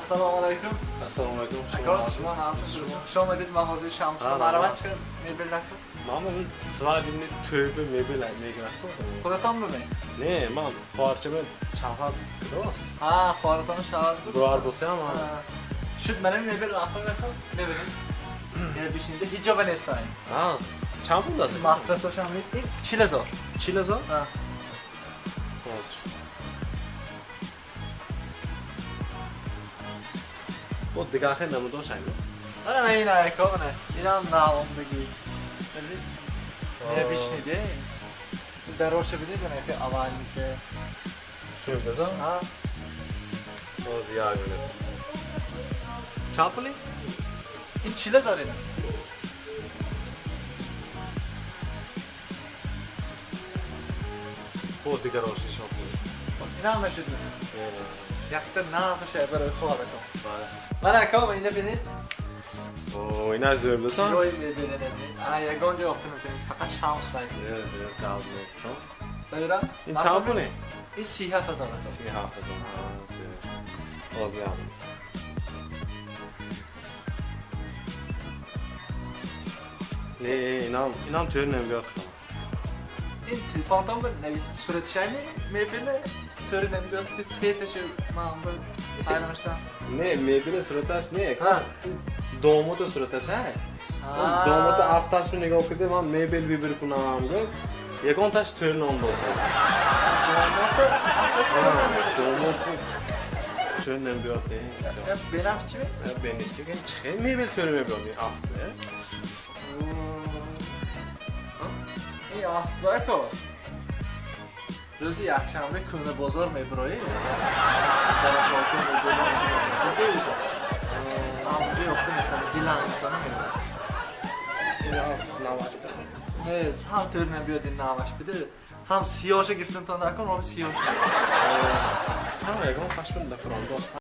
Ассалому алайкум. Ассалому алайкум. Ака, шумо назм, хуш омадед мағозаи Шамс. Марават, чӣ мебел накун? Ман свадебный тӯйба мебел мегирам. Худатон бибин? Не, ман хоҳарчама шавҳар кудост. Ҳа, хоҳаратон шавҳар. Бировар бошам. Шуд, мана мебел мақбул накун? Мебинед? Яна бишинда ҳеҷ ҷо нестаем. Ҳа, чанд пул аст? Матрасошам ин 40 000. 40 000? Ҳа. Ҳозир. Бо дигар хел намудош ай? Мана ин ака, мана. Инам наомдагӣ. Мебишниде? Дароша бидед, мана ки аввалники. Шундаза? Ҳа. Ҳозир, як минут. Чанд пули? Ин 40 000 ина. Бо дигарош нишон кунед. Инам нашуд. Якта наза барои хоҳаратон. Бале. Мана ака, ина бинед. О, ина зӯр. Ҷои мебел бинед. Ана ягон ҷо ёфта метавонед, фақат Шамс бай. Стайра? Ин чанд пули? Ин 37 000 ака. 37 000. Ҳозир, як минут. Не, инам тӯр намебиёд. Ин телефонтон ба навис суратишами мебеле тӯри намебиёд, цветаши ман ба ҳайронштам. Не, мебели сураташ не. Ҳа. Домото сураташ ай. Домото афташро нигоҳ кида, ман мебел выбор кунам, гуфт. Ягонташ тӯр номдоса. Домото? Домот тӯр намебиёд. Бенам чӣ? Бени чӣ? Чӣ хел мебел тӯр мебиёд ин афт? Ин афт бако. Рӯзи якшанбе кӯна бозор мебироӣ. Ҳамонҷо ёфта метавонӣ, дилангтона мебироӣ. Ин афт наваш. Не, ҳам тӯр намебиёд ин наваш биде. Ҳам сиёша гирифтан то накун, ҳам сиёша. Ҳам ягон пашмин нафарондост.